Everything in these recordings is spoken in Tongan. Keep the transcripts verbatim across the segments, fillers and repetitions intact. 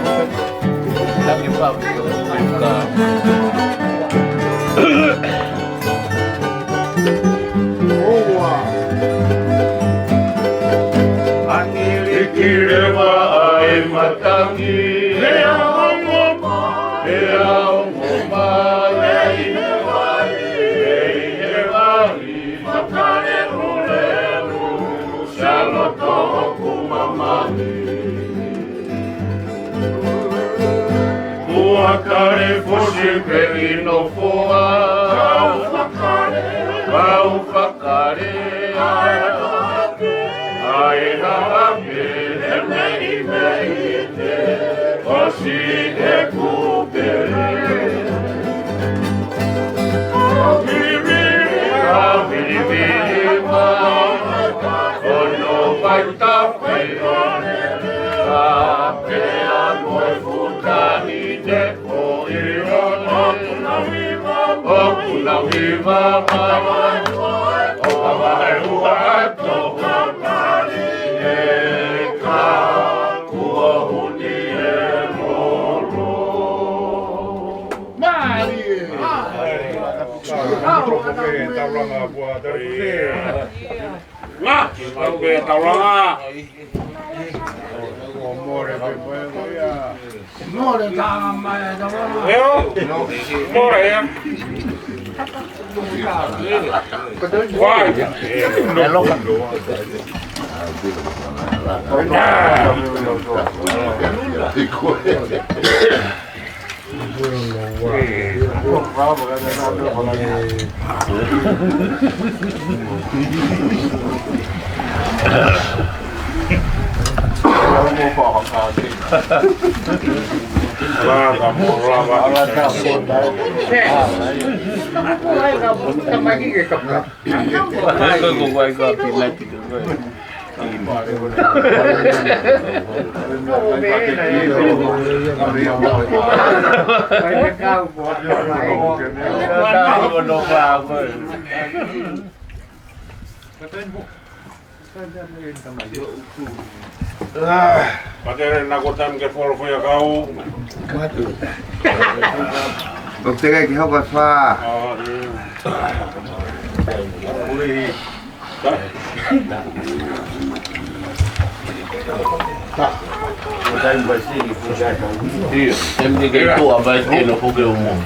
Taki papi o Peka. Angiliki leva ʻa e matangi, he ʻa ongo mai, he ʻa ongo mai, ʻi he vai, ʻi he vai, fakaleʻuleʻu, sia loto ʻoku mamani. Kuo kale fosi pē ʻi nofoʻa, kau fakale, kau fakale, ʻa e haʻape, ʻa e haʻape, he meimei te, fosi he kupe. Kau vilivili, kau vilivili mai, ʻo no vai ta fai ʻo lele, a pea mo e futa ni te ko i ʻo no. ʻOku na viva, ʻoku na viva, ʻo ka vahe ua to ka pali e ka kuo huni e molo. Mālie. Taulanga, pua, taulanga. Ngā, taulanga. Mole taulanga mai, taulanga. Eo? Mole ia. Vai. Patele na ko tam ke folo fo ia kau. Ko te kai ki hoko fa. Ia, tem que ter tua, vai ter no fogo o mundo.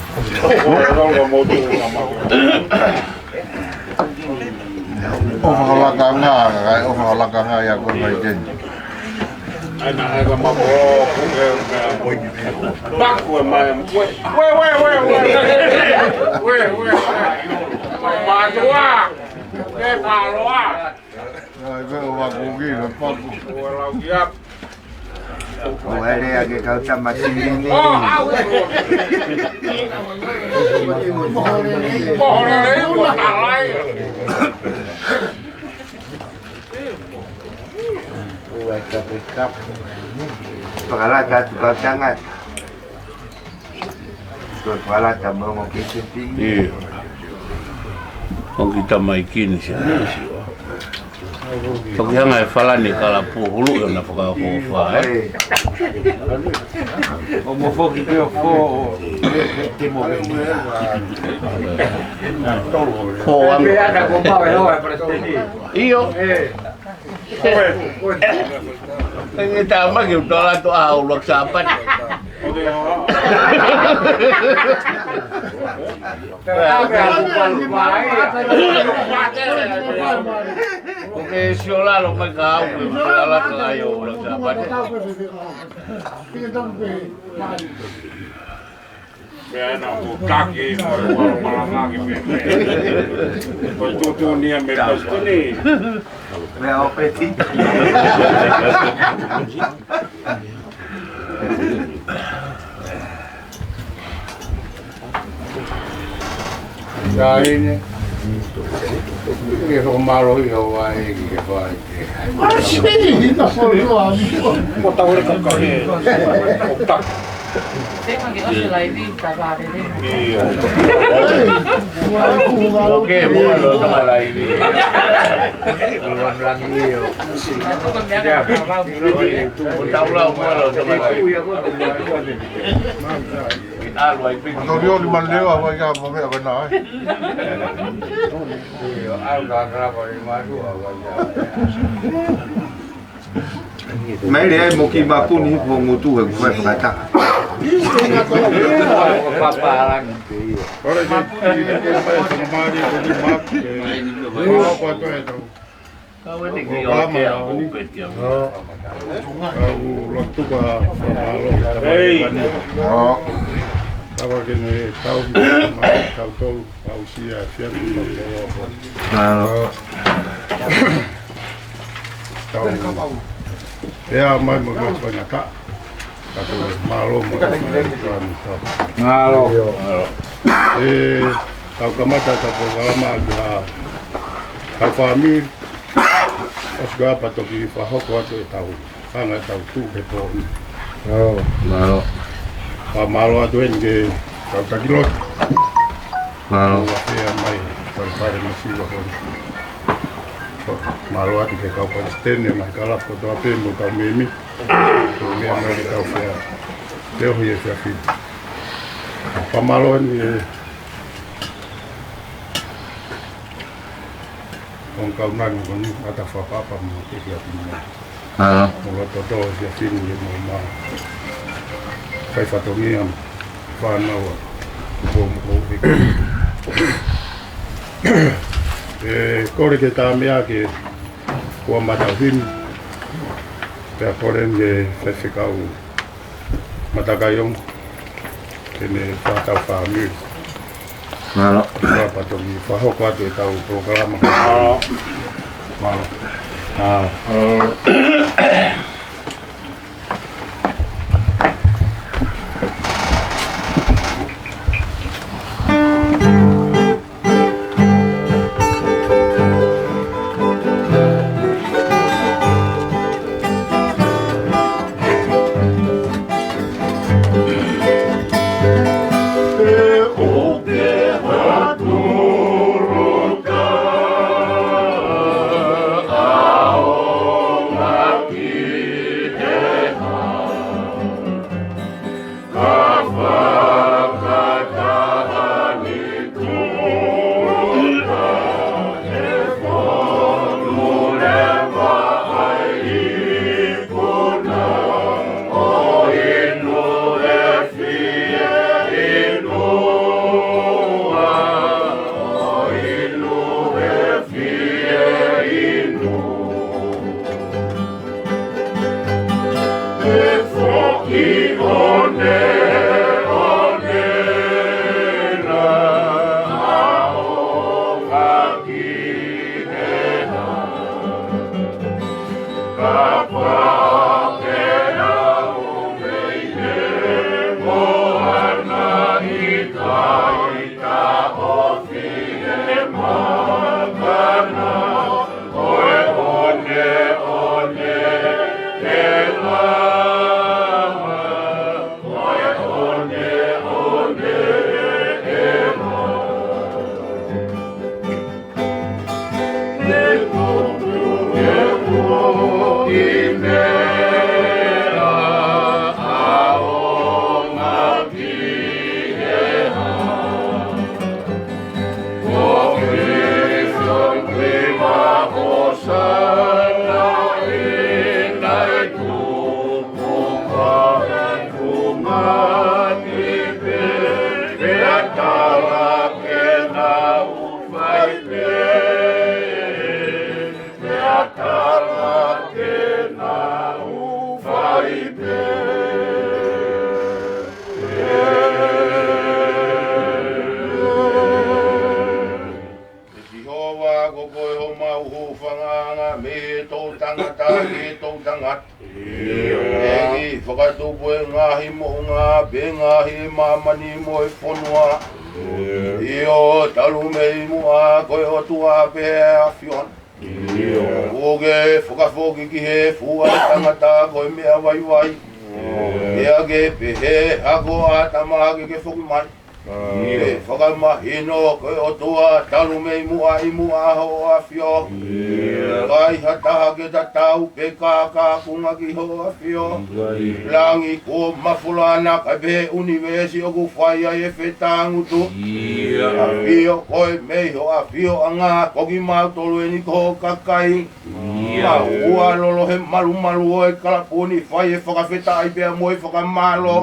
ʻOfa lakanga, kai ʻofa lakanga ia ko mai teni. Ai na, ai ka mamo, paku e mai, we, we, we. Mātuʻa, ke paloa. Ai, ko e ʻofa kuki, ko e paku. Ua lau ki ap. Ua lea ke kau tama tini ni. ʻO, au. Moholele, ua talai. Ua kape kape. Pakalata atu kau tangata. Ko e palata mo mo ke te pini. Ia. Ko ki tamaiki ni se nisi. Toki hanga e falani kalapu hulu ʻo na fakaʻofoʻofa, ē? ʻO mo foki pē ʻo fo, te mo pē. Fo ange. Pea na ko mau e hoa e palesiteni. ʻIo. Ē. Ē. Ē, nge tā maki u tola to a ʻuluaki Sāpate. ʻOku ke sio lalo mai ka au ke sio lalo ka ai ʻo ʻuluaki Sāpate. Pea na ko kaki, ko e malanga ki pē. Ko e tutu ni a me pastini. Mea o peti. Ka ine. Ke fakamālohi ʻa e ki ke fai. Ko tau le kaka he. Ko tak. Tengo que hacer la idea, vale. ʻIo. Ok, muʻa ʻalu ʻo tama laivi. Ua langi ʻio. Atu ko mea ka ka vau. ʻO tau lau muʻa ʻalu ʻo tama laivi. ʻAlu ai piki. Antonio ni maneo a vai ka mo mea vai na ai. ʻIo, ʻalu ka ka vai ma tu a vai ka. Mai le ai mo ki mapuni mo ngutu he kuai fakataka. Papa langi te ia. Ora ke ki ke mai sa mali ko ni mapu. Ua kua to e tau. Kau e te ki o ke a o pe ki a. Kau lotu ka fakamalo. Ei. Kau ke ne tau mai tau tolu. Aʻusia, fiatu, tau. Mālō. Tau. ʻEa mai mo e faingataʻa. Ka tau mālō mo e faingataʻa. Mālō. ʻE, tau kamata tau polokalama ki ha, ha fāmili. ʻOsi ko ia pea toki fakahoko atu e tau. Hanga tau tuʻu he pō ni. Mālō. Fakamālō atu eni ki he kau taki lotu. Mālō. Ua fea mai, kau fale masiva ko eni. Mālō atu ki he kau palesiteni, mai kalafu kotoa pē mo e kau mēmipa. Ko e meʻa mai ke tau fea. Teo hia fea fili. Fakamālō eni, ʻe, ʻo e kau nani ko eni, ʻata fakaʻapaʻapa mo te ki atu mo. Ā. Mo loto tō sia fini mo ma. Kai fatongia, fānau, ko mo ko. ʻE, kole ke tā meʻa ke kua matau fini. Pea kole ke fefekau. Matakaiongo, ke ne fakatau fāmili. Mālō. Pea toki fakahoko atu e tau polokalama. Mālō. Mālō. Mālō. ʻE Sihova, ko koe homau hūfangaʻanga mei he toʻutangata ki he toʻutangata. ʻEiki, fakatupu e ngaahi moʻunga, pea ngaahi ʻo e māmani mo e fonua. ʻIo, talu mei muʻa ko e ʻOtua pē ʻa e ʻAfiona. ʻOku ke fakafoki ki he fua ʻo e tangata ko e meʻa vaivai. Ia ke pehē, hako ʻa tama ke ke foki mai. Ke fakamahino ko e ʻOtua talu mei muʻa ʻi muʻa hoʻo ʻafio. ʻIkai ha taha ke tatau pe kākākunga ki hoʻo ʻafio. Langi kuo mafulana kae pehē ʻunivēsi ʻoku fai ai e fetāngutu. ʻAfio koe mei ho ʻafioʻanga, ko kimautolu eni ko ho kakai. Mau ua lolo he malumalu ʻo e kalapu ni, fai e fakafetaʻi pea mo e fakamālō.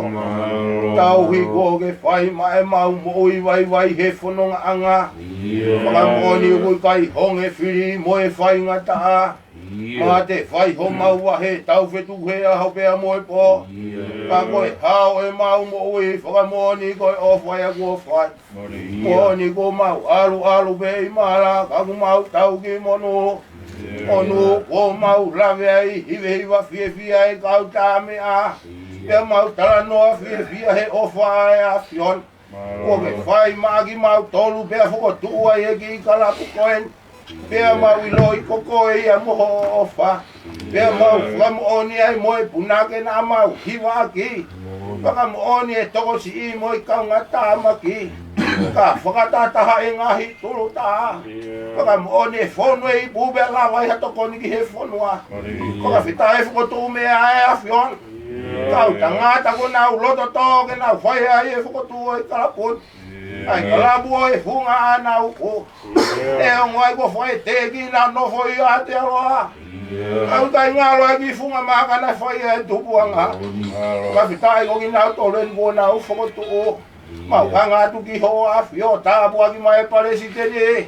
Tauhi kuo ke fai maʻa ʻemau moʻui vaivai he fonongaʻanga. Fakamoʻoni ʻoku ʻikai honge fili mo e faingataʻa. Mate fai homau vahe, tau fetuku he ʻaho pea mo e pō. Ka ko e hao ʻemau moʻui, fakamoʻoni ko e ʻofa ia kuo fai. Moʻoni kuo mau ʻaluʻalu pē ʻi mala, ka kuo mau tau ki monū. Monū kuo mau lave ai, hivehiva fiefia e kau tāmeʻa. Pea mau talanoa fiefia he ʻofa ʻa e ʻAfiona. Kuo ke fai maʻa kimautolu pea fokotuʻu ai e kiʻi kalapu ko eni. Pea mau ʻiloʻi ko koe ia mo hoʻo ʻofa. Pea mau fakamoʻoni ai mo e punake naʻa mau hivaʻaki. Fakamoʻoni e tokosiʻi mo e kaungātāmaki. Ka fakatahataha e ngaahi tulutā. Fakamoʻoni e fonu e ipu pea lava ai ha tokoni ki he fonua. Fakafetaʻi e fokotuʻu meʻa ʻa e ʻAfiona. Kau tangata kuo nau loto tō ke nau fai ai e fokotuʻu ʻo e kalapu ni. ʻAi kalapu ʻo e funga ʻa nau ko. ʻE ongo ai kuo fai e teki na nofo ʻi Aotearoa. Kau kai ngalo ai ki funga mākana fai e tupuʻanga. Fakafetaʻi ko kinautolu eni kuo nau fokotuʻu. Mau hanga atu ki hoʻo ʻAfio, tāpuaki mai e palesiteni.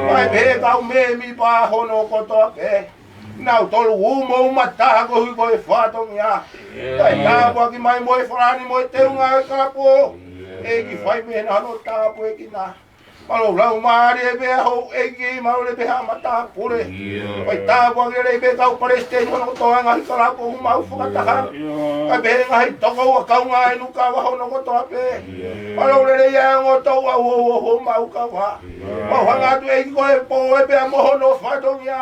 Mai pē kau mēmipa hono kotoa pē. Nautolu ʻumo uma taha koeʻuhi ko e fatongia. Kae tāpuaki mai mo e falani mo e teunga e kalapu. ʻEiki fai meʻa na hono tāpuekina. Mālō lau mālie pē houʻeiki, mālō lelei pē ha matāpule. Fai tāpuaki lelei pē kau palesiteni hono kotoa ngaahi kalapu ʻoku mau fakataha. Kae pehē ngaahi tokoua kaungā inu kava hono kotoa pē. Mālō lelei ia e ongo tau au o homau kava. Mau hanga atu ʻEiki ko e pō ē pea mo hono fatongia.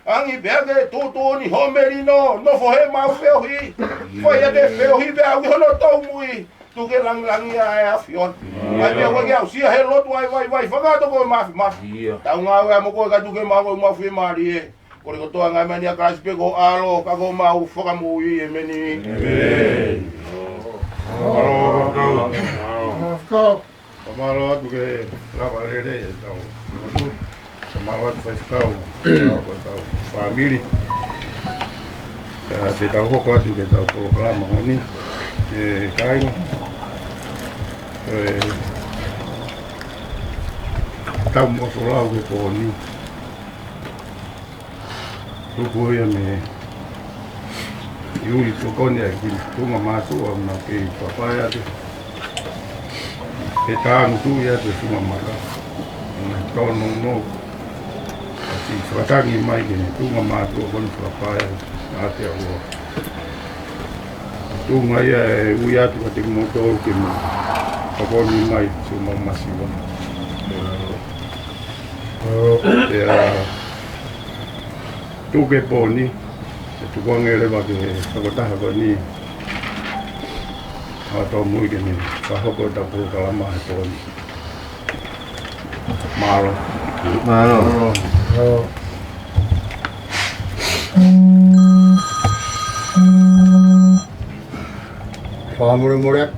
Angi pea ke tuʻutuʻuni ho melino, nofo he mau feohi. Fai ake feohi pea ʻoku hono tōmui. Tuku ke langilangiʻia e ʻAfiona. Mai pea ʻoku ke aʻusia he lotu ʻa e vaivai, fakato ko e mafimafi. Tau ngāue ʻa mo koe ka tuku ke mau ko e mau fiemālie. Ko e kotoa ngaahi meʻa ni ʻia Kalaisi pē ko ho ʻAlo, ka ko homau Fakamoʻui, ʻēmeni. Fakamālō atu ke lava lelei e tau. Fakamālō atu faifekau, ko e tau fāmili. Ka te tau hoko atu ke tau polokalama ko eni. E kāinga. E tau moso lau ke ko eni. Tuku ia mei ʻuli tokoni ʻa e kiʻi tuʻunga mātuʻa ʻoku nau kei papai atu. He tāngutu ia ʻa e tuʻunga maka. ʻOku nau tōnounou. ʻA e fakatangi mai ki he tuʻunga mātuʻa ko eni fakapae atu ʻa e ua. Tuʻunga ia ʻe ui atu kiate kimoutolu ke mou tokoni mai, siʻomou masiva. Pea tuku e pō ni, ʻe tukuange leva ki he tokotaha ko eni. ʻA tau mui ke ne fakahoko ʻetau polokalama he pō ni. Mālō. Mālō. Fakamolemole atu.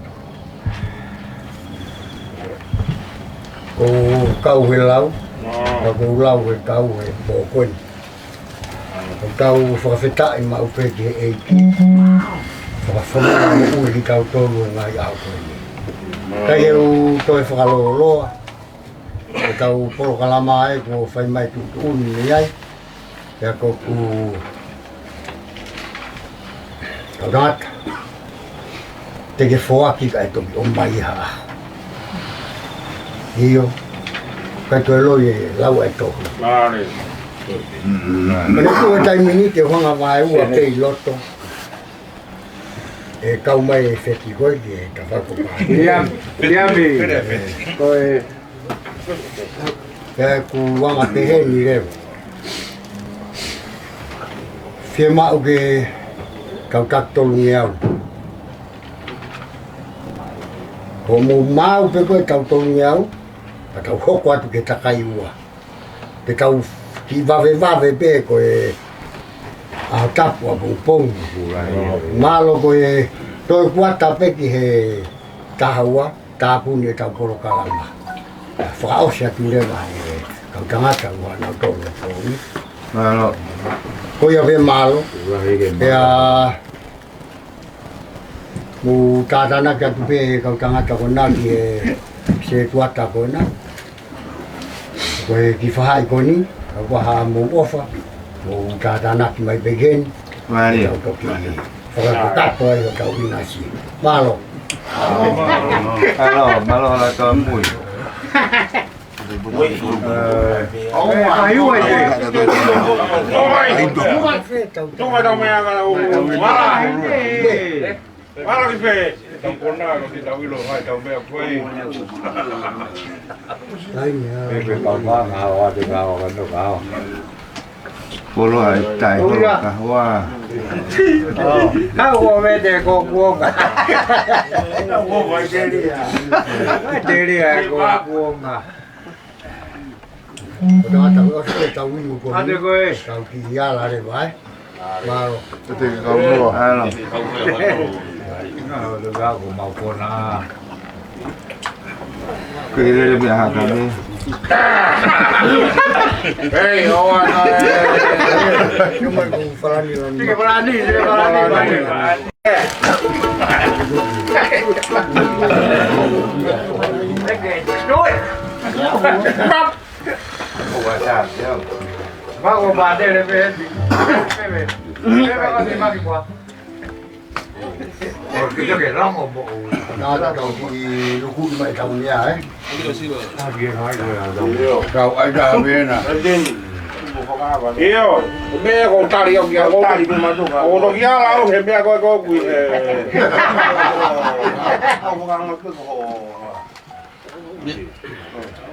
Ko e kau he lau, ka ko e lau he kau he pō ko eni. Ko ʻetau fakafetaʻi maʻu pē ki he ʻEiki. Fakafononga moʻui kitautolu he ngaahi ʻaho ko eni. Kae u toe fakalōloa. Ko ʻetau polokalama ē kuo fai mai tuʻutuʻuni mei ai. Pea ko ʻeku kau tangata. Te ke foaki kae toki ʻomai ha ʻaho. ʻIo. Kae toe loi e lau e tohi. Ko e tuʻu e taimi ni te u hanga vaeua pē ʻi loto. ʻE kau mai e feti ko ē ki he tafako pā. Liami. Liami. Ko e Pea ʻoku ou anga pehē ni leva. Fiemaʻu ke kau taki tolungeau. Ko e maumau pē ko ē ʻetau tonu ʻe au, ka tau hoko atu ki he takai ua. Ke tau kiʻi vavevave pē ko e ʻaho tapu ʻapongipongi. Mālō ko e toe kuata pē ki he taha ua, tāpuni ʻetau polokalama. Fakaʻosi atu leva ʻe he kau tangata ua nau tolo tolu. Mālō. Ko ia pē mālō. Pea mou tātānaki atu pē kau tangata ko ena ki he setuata ko ena. Ko e kiʻi faʻahi ko eni, ka ʻoku ʻi ai haʻamou ʻofa, mou tātānaki mai pē ki heni. Mālō. Tau toki fakakakato ai hotau ʻinasi. Mālō. Mālō, mālō hala tō mui. Mālō ki pē. Tau kona ko te tau ʻilo mai tau meʻa ko ē. Ai, meʻa. Polo ai tai holo ka hoa. Kau ko mete ko kuonga. Telia ko kuonga. Ko tangata ko ʻosi ke tau inu ko ē. Tau kiʻi ala leva, ē. Mālō. Te te kau noa. Mālō. Nā, o te kau ko mau kona. Ko e lele meʻa haka me. Hei, o ana, ē. Numa ko Falani lani. Tike Falani, tike Falani. Nā, tau kiʻi luku mai tau nia, ē? Tau ʻai tā pena. ʻIo, meʻa ko tali au ki a ko tali. Ko toki ala au he meʻa ko ē ko kui he.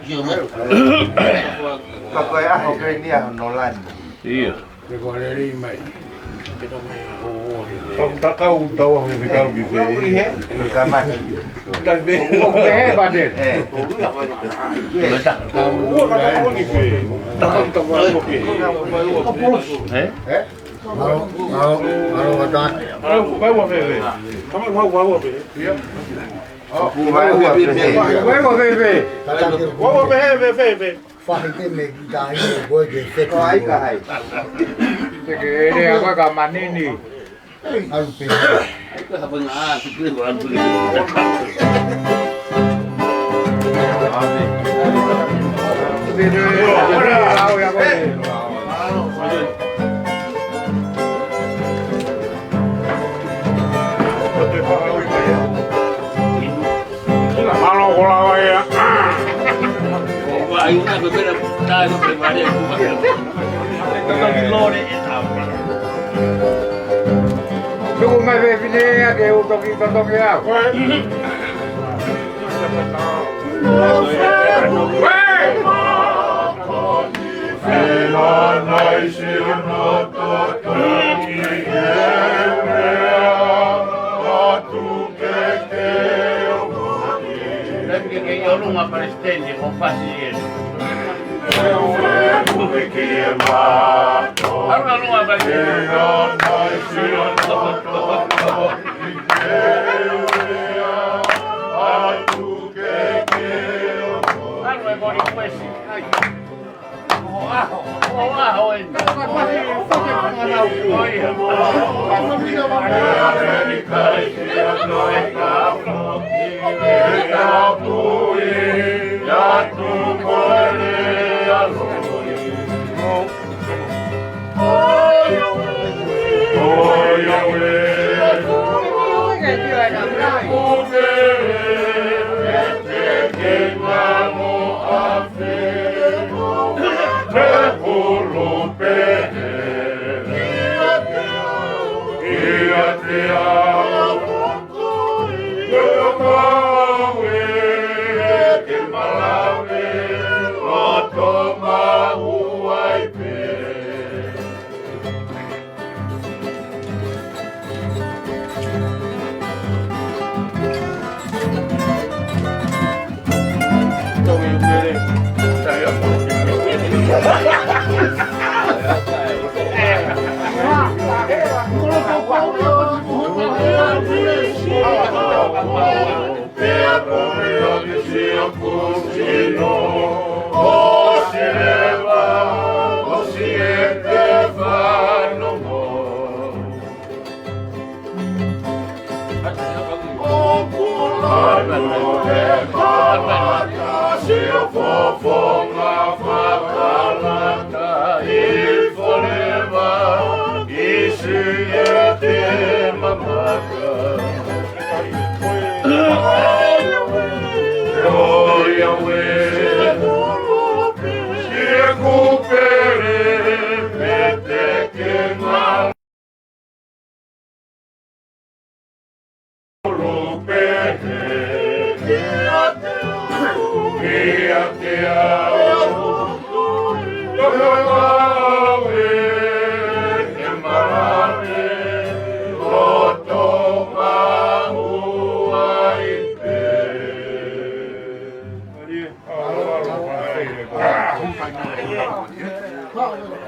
ʻIo, meʻa. Ka ko e ʻaho ko eni ʻaho Nolani. ʻIo. Ke kua lelei mai. Tau takau tau aho e fekau ki fē. Ka mate. Tau fē. Ko fē, pate. Ē. Tau takau ki fē. Takau tau aho ki fē. Ē? Mālō, mālō, mālō, mālō. Mālō, mālō, mālō, mālō. Mālō, mālō, mālō. Ua ua pepe. Ua ua pepe. Fahi te me ki tahi ko e ke fete. Ko ai ka hai. Te ke ere a koe ka manini. Alu pe. Mālō ko lava ia. Ko ai una ko pera tai ko pe vale ko. Ko ki lore e tau. Tuku mai fefine ia ke u toki totongi au.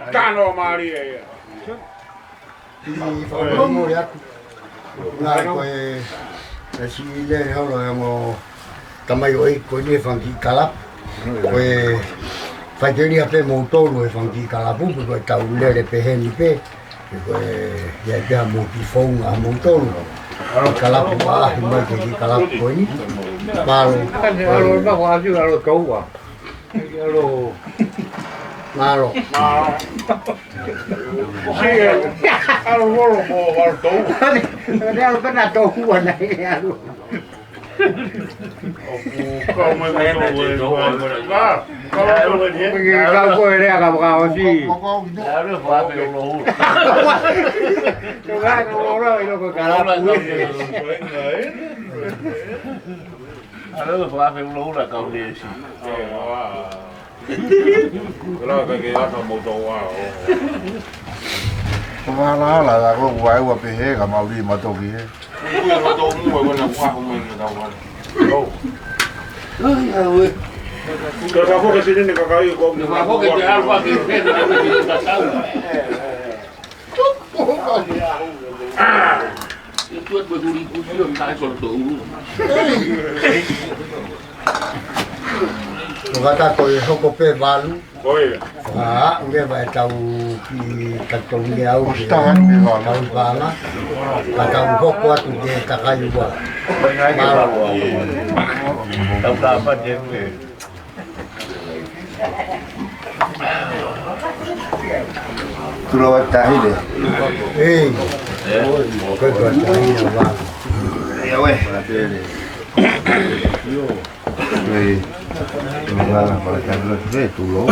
Tano mālie ia. ʻI he fakamolemole atu. Naʻe ko e, e siʻi lele holo e ongo tamaioʻeiki ko eni he fanga kiʻi kalapu. Ko e faikelia pē moutolu he fanga kiʻi kalapu, pe ko e tau lele peheni pē. Pe ko e, ʻi ai pē haʻamou kiʻi founga ʻamoutolu. Kalapu ʻaʻahi mai ki he kiʻi kalapu ko eni. Mālō. Alo, alo, alo, alo, alo. Mālō. Alo, alo, alo, alo, alo, alo, alo. Alo, fakafe ulo ula kau lesi. Kala ka ke aka mo tau a o. Ko ala ala la ko ua ua pehē ka mauli ma toki he. Ui ma tau mua ko na kua ko mai ki tau ana. Ai, awe. Ka ka foka sini ne ka kai ko. Ka foka ke alfa ke pena ko ki tau. Ko kata ko e hoko pē valu. Ko ia. Ā, ʻoku ʻi ai e tau ki tatou nge au ke tau panga. Ka tau hoko atu ke takai ua. Mālō. Tau tāpati atu e. Tulo wa tahile. Ei. Ko e tua tahile wa. Ia we. Ei. Tulo wa tahile tulo.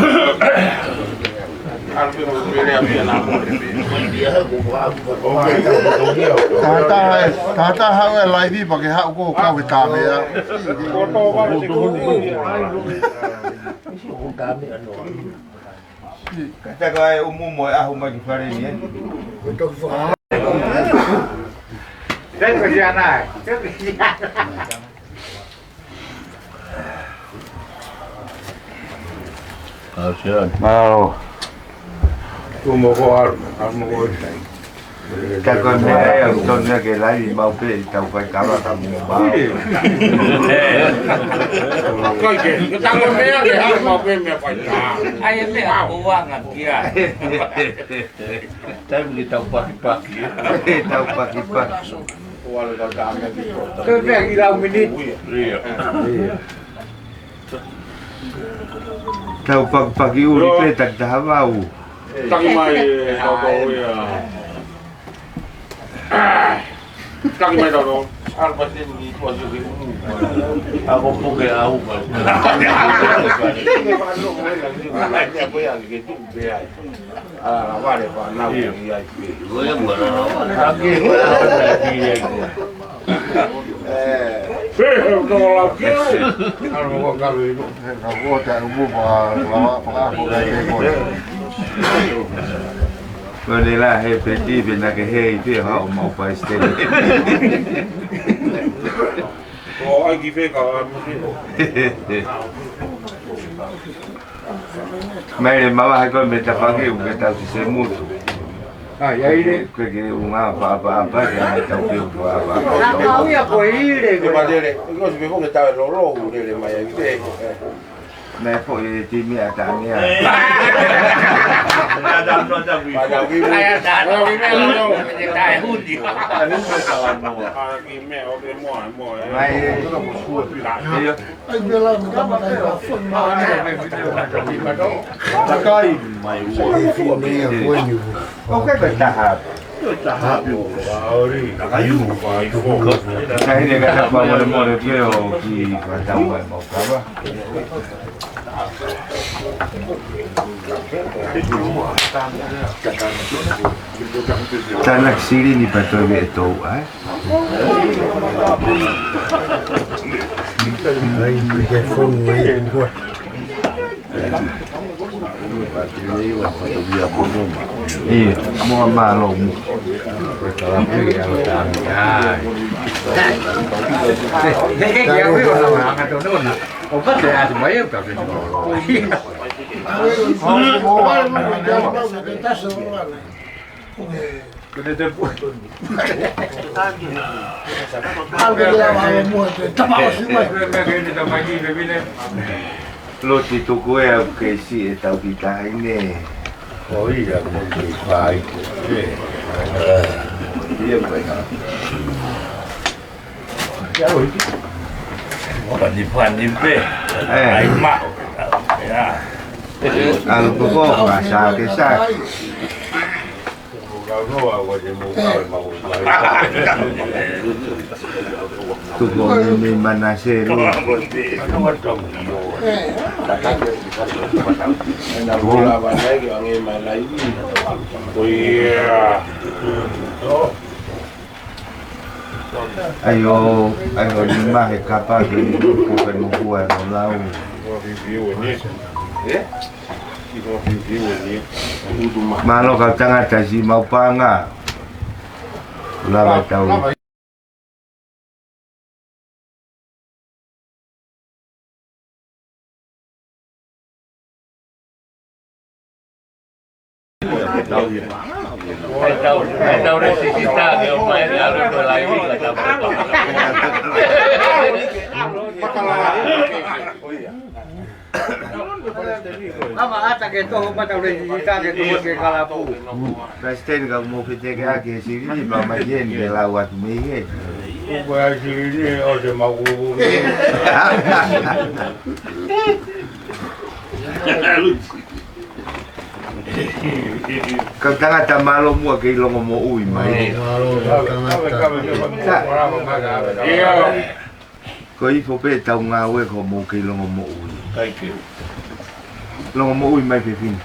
Taha taha, taha taha haʻu e laivi pea ke haʻu ko kau he kāmera. Ka taka e umu mo e ʻaho mai ki fale ni, ē? Teko siana, ē? Teko siana. Mālō. Tumo ko aru, aru mo ko e. Ka ko e meʻa ia, ʻoku tonu ia ke laivi maʻu pē ʻi tau fai kava ka mo mau. Ko e ke, ka ko e meʻa ke haʻu maʻu pē meʻa fai tā. Ai, e meʻa ko anga kia. Taimi ke tau pakipaki. Tau pakipaki. Ko e meʻa ki lau miniti. Ia. Tau pakipaki uli pē taki taha vau. Taki mai, e, tau tau ia. Taki mai tau tau. Ako puke au. Ala vale pa nau ia. Ia. Ko ia mara. Aki, ko ia mara. Pē, he, no, la, ke. Ano, ko, ka, lo, ino. He, ka, ko, ta, umu, pa, la, pa, ko, ka, ke, ko. Ko le la, he, pe, ti, pe, na, ke, he, i, pe, ha, o, mau, pa, este. Ko ai ki fē ka, a, mo, ke. Mai le mavahe ko e mei tafaki ʻoku ke tau si se mutu. ʻAi, ʻai le. Ke ke unga pa, pa, pa, ke ana tau ke unga pa, pa. Na kau ia ko e ile ko e. Ke ma lele, ko si pe foke tau e lolo, lele mai ai pe. Naʻe foʻi e timi ʻa Tania. Ē. Ata no ta ui. Ata ui. Ai, ata no, ui mea lolo, ke tae huni. Ata ui mea lolo. Ata ui mea, oke, moa, moa, ē. Mai, ē. Ai, pela, mo tama kai, wa, fo, ma, ni. Takai, mai, ua. E fine, ia, fo, ni, ua. Oke, ko e taha. Ko e taha, pio. Wa, ori. Takai, ua, fai, fo. Takai, ne, ka, ka, pa, mole, mole, pio, ki, ka, tau, mai, mau, kava. Tana sili ni pa toe ʻe tau, ē? Ai, ke fonu e kua. ʻIo, mo mālō mo. Ai. He, he, he, he, he, he, he, he, he, he, he, ʻo pate atu mai au ka fenua. Kene te pu. Kene te mai ki vevine. Loti tuku e au ke si e tau ki taha ine. ʻO ia mo ki fai. Ia ko e. Pani, pani pe. Ē. Ai ma. Ia. Alu poko, ka sa ke sa. Tuku ni mi mana seru. Ko ia. ʻAi ʻo, ʻai ʻo ni mahe kapa ke ni kuku ke ni kua no lau. Mālō kau tangata si mau panga. Lava tau. Tau, tau resisita ke o mai ni alu ko lai ni ka tau. Kama ata ke toho mata ule ni ta ke toho ke kalapu. President ka mo fete ke ake sili ni pa mai yen ke lau atu mei he. Ko ai sili ni o se mau. Kau tangata mālō muʻa kei longomoʻui mai. Mālō, tangata. Ko ifo pē tau ngāue ko mou kei longomoʻui. Thank you. Longomoʻui mai fefine.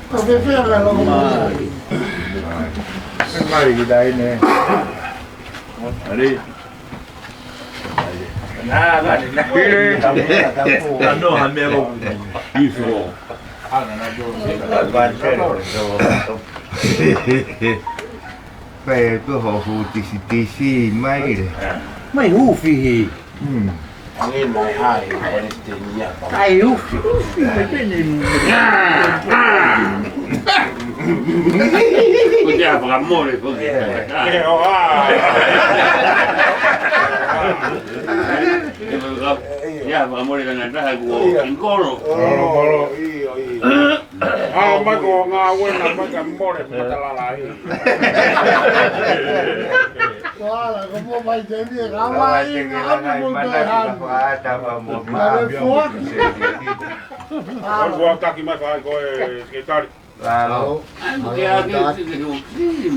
Ko fefine ka longomoʻui. Mai ki tai ne. Ari. Nā, nā, nā. Ano ha mea mo ifo. Pea ko ho hu tisi tisi mai le. Mai hufi hi. Hmm. Ange mai hai, ʻo le tenia. Ai hufi, hufi, mai pene. Ko te a fakamole, ko te. Ē, ʻo, ā. Ia, fakamole ka ngata, ko ʻIngolo. ʻIngolo, ʻio, ʻio. ʻA, mai ko ngā uena, mai ka mole, mata lalahi. Kuala, ko mo mai te ni, ka mai, ka mai, mana ki ka fua, ta fua mo, ma. Ka le fua. Ka fua taki mai fai ko e, ke tali. Lalo. Ai, mo ke ake, ke, ke, ke,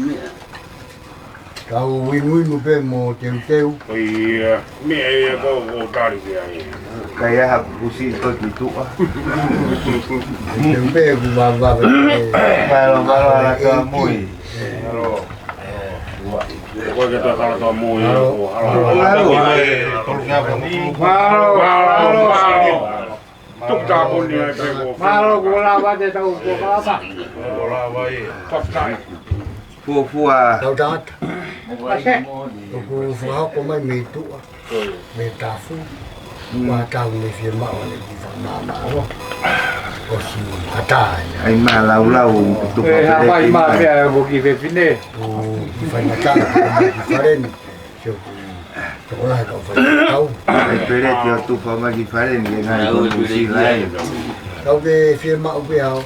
ke, Kau inuinu pē mo teuteu. Ko ia, meʻa ia ko, ko tali ki ai. Ka ia ha kusi ko ki tuʻa. Teuteu pē ku vavave. Mālō, mālō, ala ka mui. Mālō. Ko ke tau kala ka mui, mālō. Ko hala. Mālō. Mālō, mālō, mālō. Tuku tāpuni ai pē ko. Mālō, kuo lava te tau ko kalapa. Kuo lava ia. Fuofua. Tau tangata. Pase. Tuku fakahoko mai mei tuʻa. Mei tafu. Mm. Ua tau mei fiemaʻu ʻene ki fakamaama. ʻOsi katai. ʻAi mā laulau, tufa peleti mā. Ko e hā mai mā pea ko ki fefine. Ko ki fai mata, ko ki fale ni. Sio ki tokolahi ka fai kau. ʻAi peleti ʻo tufa mai ki fale ni, ke ngali ko Nuʻu Sila ē. Kau ke fie maʻu pē au.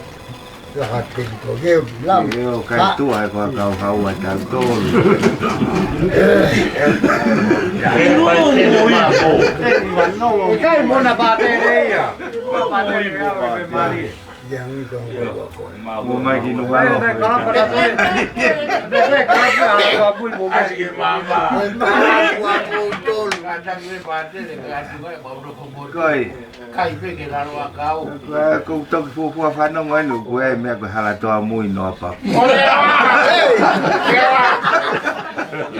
Ia ha te ki tō ke lau. Ia o kai tua e kua kau kau a tau tō. Kai mona pātele ia. Ia ngi kau kau kau. Mo mai ki Nuʻu Alo. Koi. Kai pē ke lalo a kau. Ko e, ko e toki fuofua fanongo ʻeni, ko e meʻa ko e hala toa mui noa pa.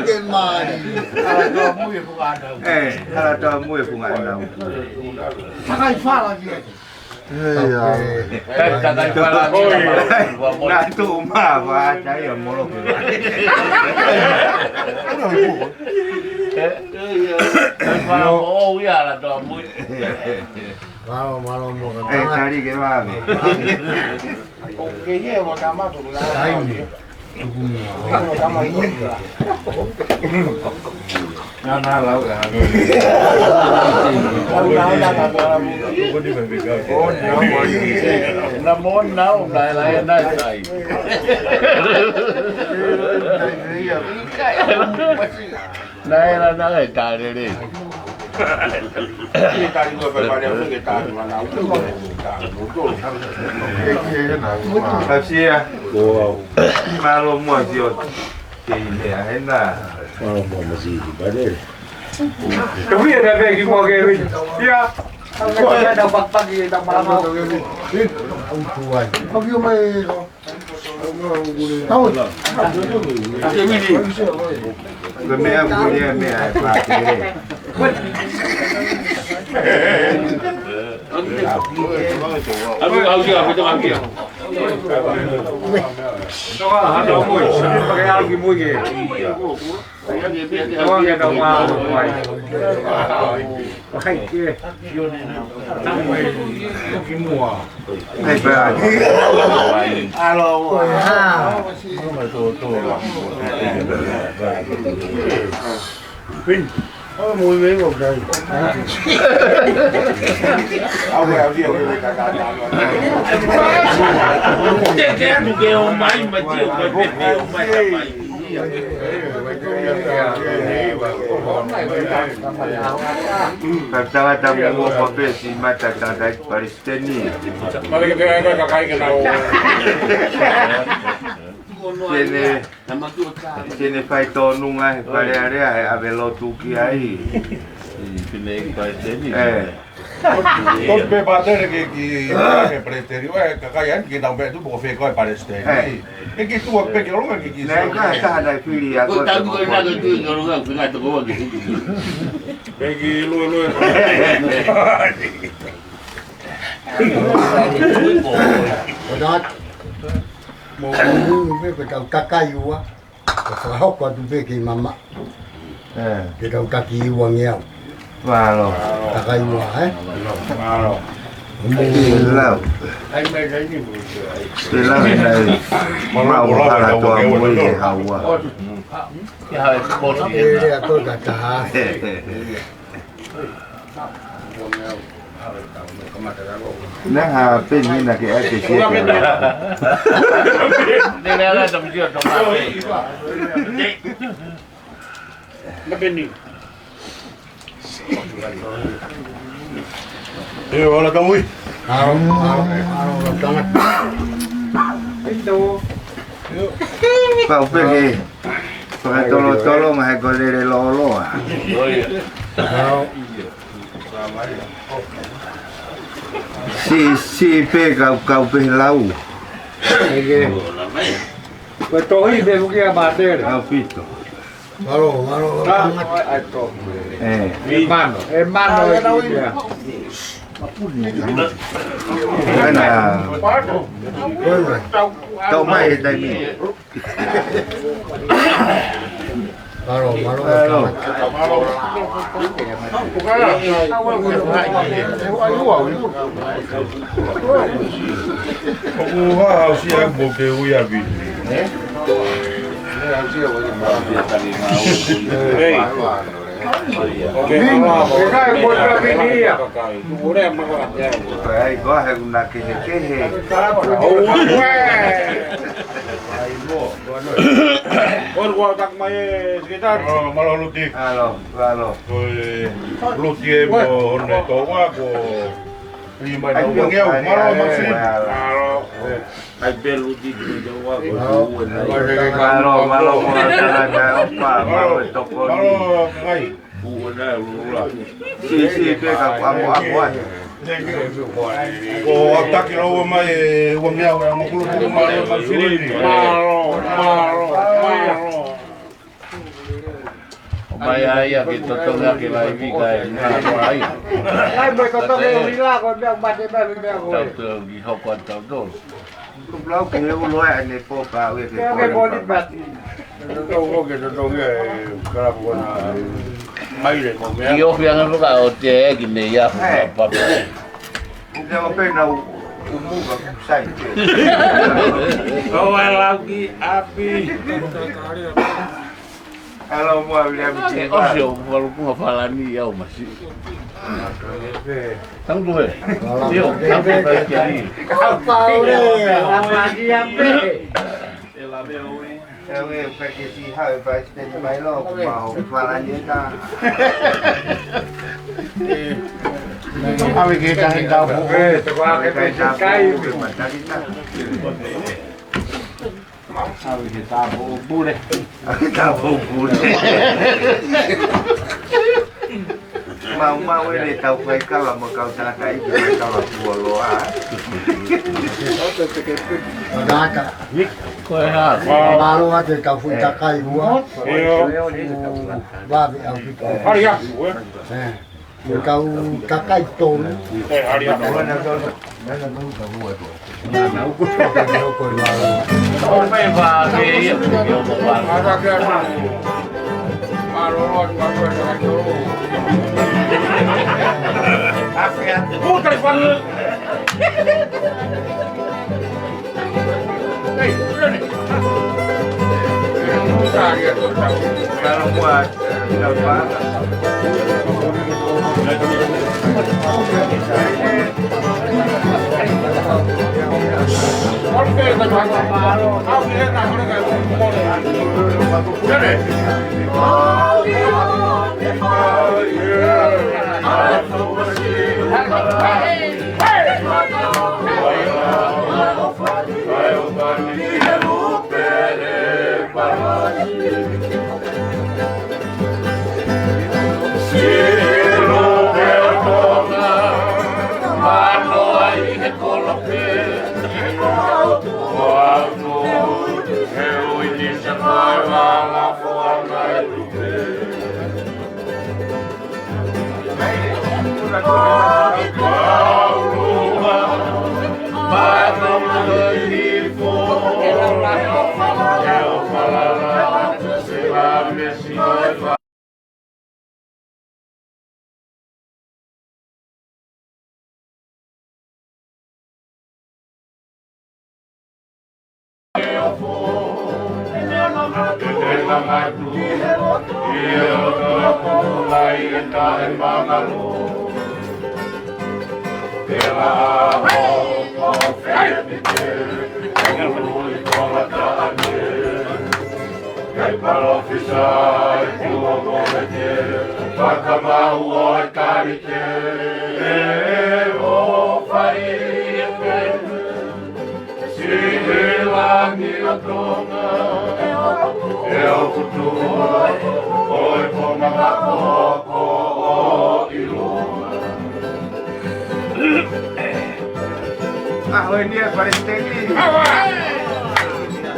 Ke mali. Hala toa mui e funga ʻanau. ʻE, hala toa mui e funga ʻanau. Takai fala ki ai. Takai fala ki ai. Nā tō mā, vā, tai a molo ki ai. Mālō, mālō, mālō, mālō. ʻE, tali ke vave. ʻOku ke hē, ʻo tama tu la. Taimi. Tuku mua. Nā, nā, lau, lau. Nā, mo, nā, nā, nā, nā, nā, nā. Naʻe ʻi ai e tā lelei. Kasia. Mālō muʻa sio. Kei meʻa ena. Mālō muʻa masiʻi pale. Ka fie na pē ki mua ke ui. Ia. Ko e na pakipaki e ta mālō. Au tuai. Au kio mai. Ko e meʻa ko e meʻa e pātele. Au, au, au, au, au. Toka, hana o mui. Pake au ki mui ke. Toka ke tau mā, mui. Hai ke. Tamu e. Ki mua. Hai pē. Alo. Pin. Alo, mo i vei ko kai. Au e au ia ko kai. Te te atu ke o mai, ma tio ko te te o mai ka mai. Ka tangata mo mo ko pesi mata tangata i Palesiteni. Mare ke te ai ka kai ke na o. Tene, tene fai tonu ngai, fale alea, e ave lotu ki ai. Fine i Palesiteni. ʻE. Ko pe pātele ke ki, ke Palesiteni, ʻoe, kakai ʻeni ke nau meʻa tu, poko fē ko e Palesiteni. ʻE. Ke ki tua pe ke ʻolunga ke ki. Nē, ka taha nai fili a ko. Ko tau ko na ko tu, ʻolunga, ko na toko wa ke. Ke ki lue lue. Ko na. Mo, mo, mo, mo, ko tau kakai ua. Ko fakahoko atu pē kei mama. ʻE. Ke tau taki ua ngeau. Mālō. Kakai ua, ē? Mālō. Mo. Ke lau. Ke lau e nai. Mau hala toa mui e haua. Ke lea ko ka taha. Naʻa peni na ke ake sia ke. Nene ala tam tio to ma. Na peni. Io, hola, Kamui. Aro, aro, aro, aro, tangata. Pau pē ke. Fakatolotolo, ma he ko lele loloa. Aro. Si, si pe kau, kau pe lau. Eke. Ko e tohi pe fuki a mātele. ʻAupito. Mālō, mālō, tangata. ʻE. ʻE mano, ʻe mano, ʻe ia. Ana. Tau mai e taimi. Mālō, mālō, mālō. ʻOku hā hausia mo ke ui a vi. Hei. Ai, ko he una kehekehe. Ai, mo. Ko e kua tak mai e sekitali. Mālō, mālō Luti. Mālō, mālō. Ko e Luti e mo ne tō wa ko. Lima na uangeau. Mālō, mālō. Ai pē Luti ki tō wa ko. Mālō, mālō, mālō, mālō, mālō, mālō, mālō, mālō, mālō. Sī, sī, pē ka amo, amo ai. Ko e taki lau mai e uangeau e amo kulu kulu mālō, mālō, mālō, mālō. ʻO mai ai a ke totongi ake lai vika e nā ko ai. Ai, mai totongi e uri la, ko e meʻa mate mai, meʻa ko e. Tau tau ki hoko atu tau tolu. Lau ke he ulo e ne pō pā ue ke pō. Ke pō ni pati. Tau ko ke totongi e kalapu kona mai le mo meʻa. Ki ofi anga ko ka o te e ki me ia. He. Papa. Uke o pena u, u muka sai. Ko e lau ki api. Alo mua William. E, Siva. ʻOsi ʻo falukunga falani au masi. Tangu tu he. Io, tangu tu he. Apa ule, apa dia pe. E ue, pe ke si ha, e pa este ni mai lo, ma ho falani ta. Awe ke ta he ta po. E, te kua ke pe kai. Awe ke ta po pule. Awe ke ta po pule. Mau, mau e le tau fai kala mo kau tangataʻeiki fai kala kuoloa. Tangata. Ko e hā? Mālō atu e kau fuʻu takai ua. Io. Vave au ki. Hari aku, e. E. Ko e kau takai tolu. E, hari aku. Kai palōfisa e tuʻu o Kovete, fakamau ʻo e kalite, ʻo fai e pene, siʻi langi ʻo Tonga, ʻe ʻoku tuʻu ʻo e konga mapoko ʻo ʻIlonga. ʻAho ni e palesiteni.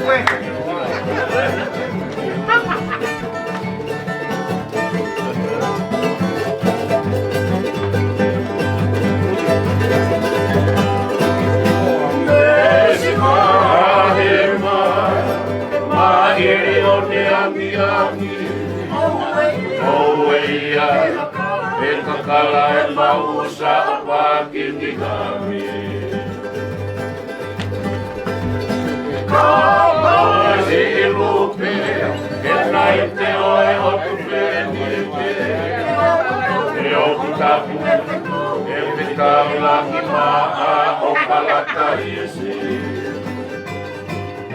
Ue. Mesi mahema, mahiri ʻo ne angiangi. ʻE kakala ʻe Mausa ʻo Pakinihami. Kae siʻi Lupe, ʻe Naite ʻo e ʻOtu Fenite. ʻE ʻOku Tapu, ʻe Pitaulaki Maʻa ʻo Palataisi.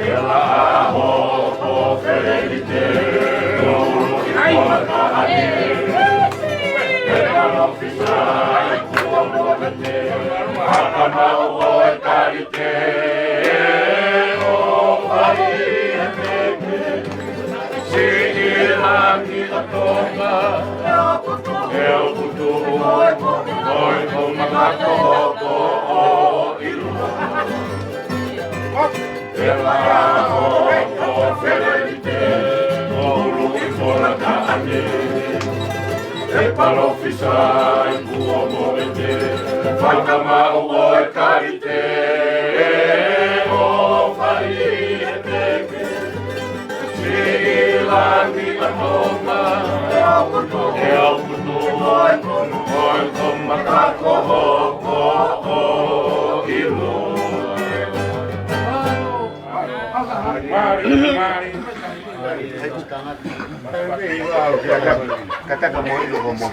ʻE Laʻā Hopo Felelite, ʻo Uluʻi Polataʻane. ʻE Palōfisa ʻi Kuo Movete, Fakamaʻu ʻo e Talite, ʻo fai ʻe Peke. Siʻi Langi ʻo Tonga, ʻe ʻOku Tuʻu, ʻo e Koma Kako Hopo ʻo ʻIlua. ʻE Laʻā Hopo Felelite, ʻo Uluʻi Polataʻane. ʻE Palōfisa ʻi Kuo Movete, Fakamaʻu ʻo e Talite, ʻo fai ʻe Peke. Siʻi Langi ʻo Tonga, ʻe ʻOku Tuʻu, ʻo e Koma Kako Hopo ʻo ʻIlua. Kataka mo ʻIlua mo.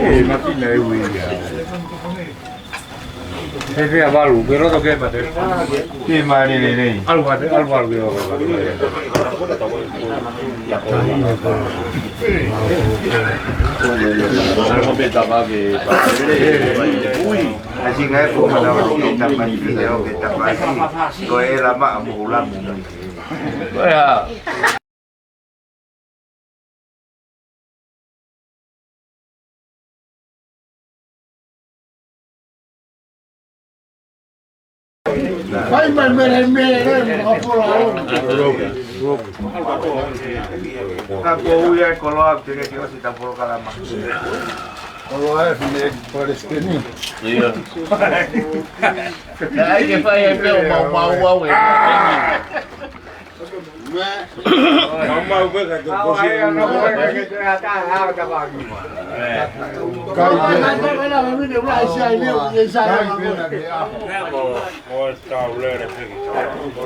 Ē, mati na e ui ia. He pea valu, ke loto ke mate. Ke mare lelei. ʻAlu mate, ʻalu valu ke loto. ʻAlu mate, tama ke. Ui. Asi ngai ko mana ke tama ke tama. Ko e lama mo ulamu. Ko ia. Fai mai mele mele, mo ka pola au. Ka ko ui ai koloa, te ke ʻosi ta polokalama. Koloa e fine palestini. Ia. Ai ke fai ai pē ʻo mau mau au e. Mau mau pē ka te kosi e ua. Kai pē. Kai pē. Kai pē.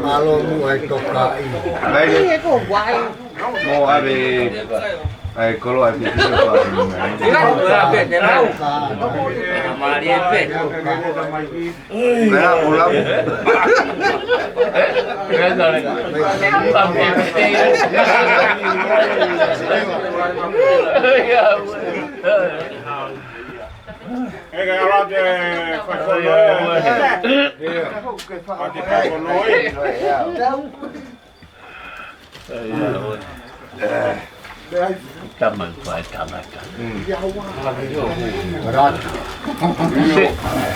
Mālō muʻa e tokaʻi. Mo ave ai koloa e fifine pa. Mālō e pē. Mea ʻola. Eke ala te fai fono e. Ala te fai fono e. Tama ko e tangata. Ratu.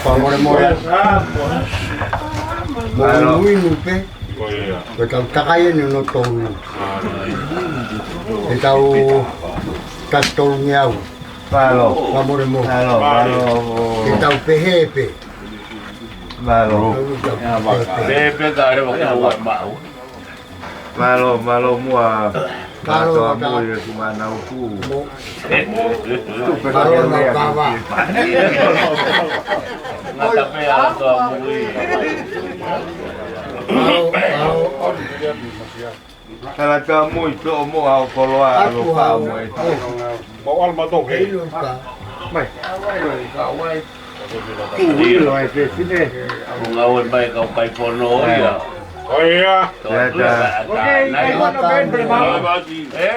Fakamolemole. Mo inu pē. Ko e tau takai eni no tolu. E tau tatu tolu ngeau. Mālō. Fakamolemole. Mālō, mālō. E tau pehē pē. Mālō. Tau pehē pē. Pehē pē ka leva ke ua maʻu. Mālō, mālō muʻa. Mālō, mālō muʻa e kumana uku. Mālō, mālō, mālō. Ngata pē ala toa mui. Mālō, mālō. Ala toa mui, toʻo mo au koloa, alo ka mo e. Mau ala matou he. Mai. Ui, lo e fefine. Ko ngāue mai kau kai fono ia. ʻO ia. Ko e kai fono pē, pē mau. Ē?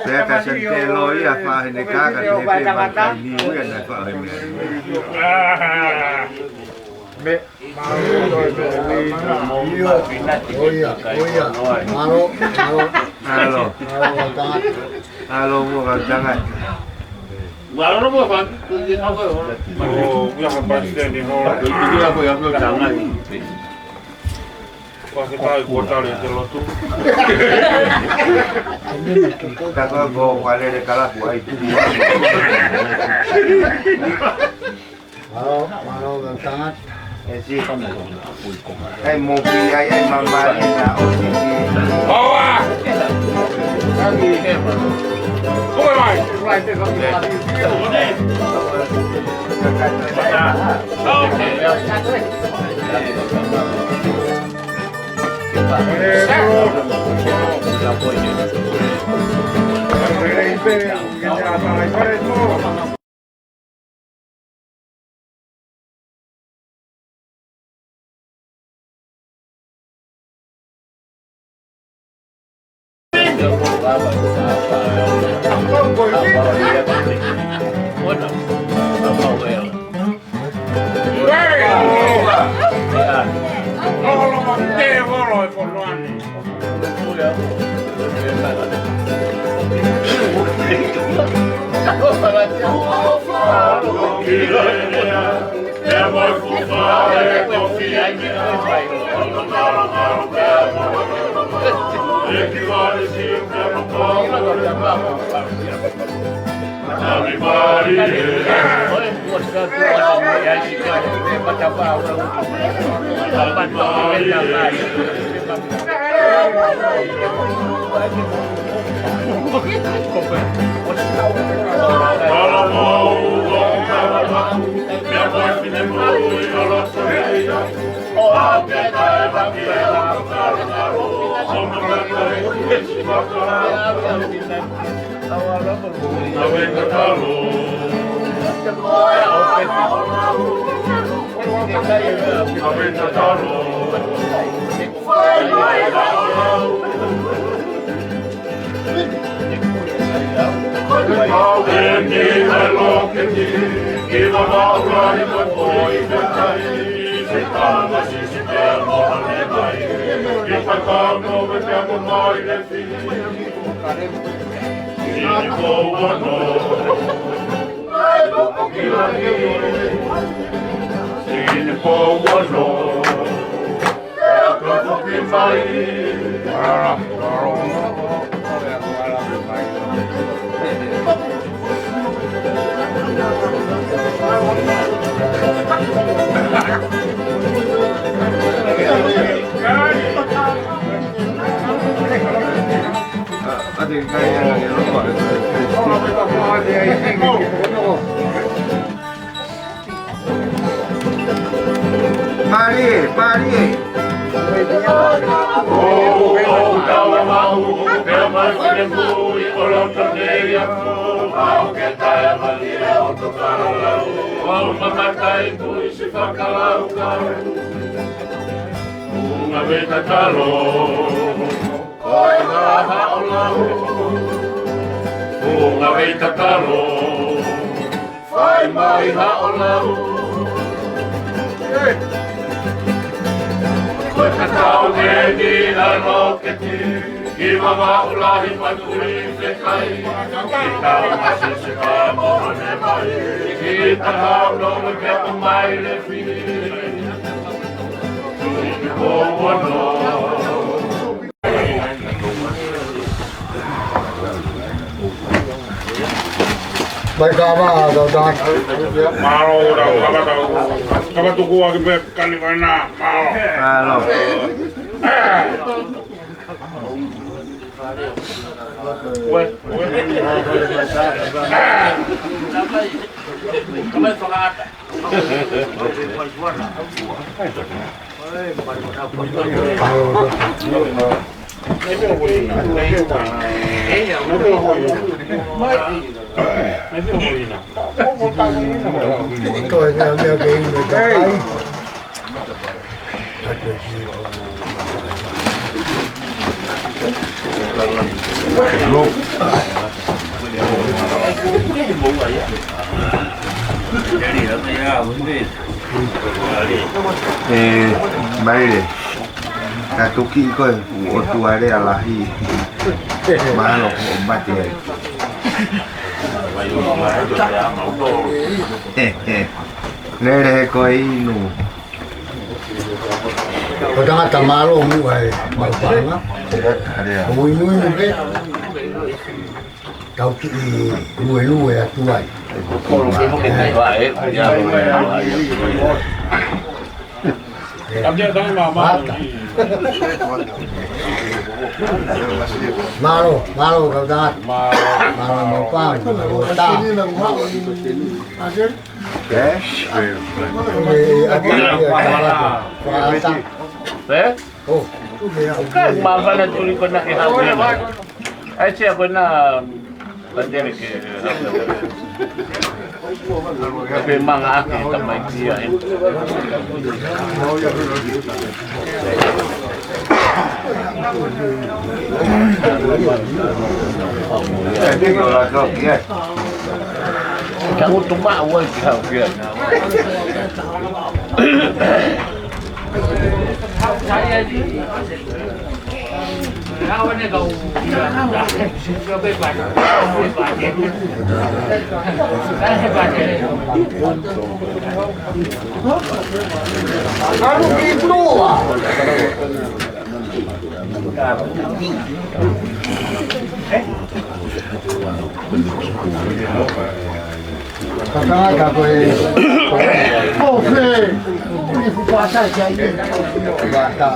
Pea ka sani te lo ia faʻahine kaka te pe mai kai ni uia na faʻahine. Mē. ʻIo, ʻo ia, ʻo ia. Mālō, mālō. Mālō. Mālō, tangata. Mālō, muʻa kau tangata. Mālō, muʻa kau tangata. Mālō, muʻa kau tangata. Mālō, muʻa kau tangata. Ka ke tai ko tale te lotu. Ka ko ko wale le kalapu ai. Mālō, mālō, ngā tangata. E si. Ai, mo ki ai, ai, mama, e na, o si, si. Hoa! Kaki. Kue mai. Mālie, mālie. Ko e ngaahi haʻo lau. Ko e ngaahi tatalo. Fai mai haʻo lau. Ko e tatau eni ʻa e lōketi. Ki Vavaʻu lahi matuʻi fekai. Ki tau masisi ka moʻone mai. Ki tatau no me pea mai le fili. Ki ko ono. Mai ka ma, tau tā. Mālō, tau, kama tau. Kama tuku ake pē kani ko ena. Mālō. Mālō. Ue, ue. Kama fakaata. ʻE, Maile, ka tuki ko e ʻOtua lea lahi. Mālō ko e mate ai. Lele he ko e inu. Ko e tangata mālō muʻa e Maʻupanga. Ko e inu inu pē. Tau kiʻi luelue atu ai. Mālō, mālō kau tangata. Mālō Maʻupanga, mālō tā. Eh? Kai mafana tuli ko na ke hau. Ai sia ko na pandere ke. Pe manga ake tamai kia. Tango tuma ua ki hau kia. Kakanga ka ko e. Ko e. Ko e fuata kia ia. Fuata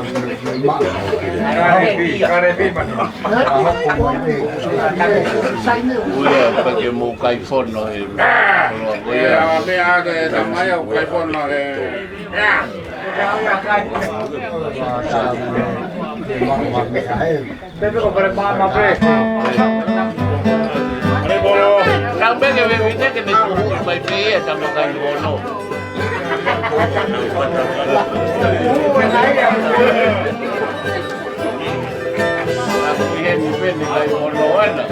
ma. Uia, pake mo kai fono e. Uia, me a ke tamai o kai fono e. Fuata ma. Kau pē ke vevine ke me kuhu mai pē ia tama kai ono. Aku ihe ni pē ni kai ono ana.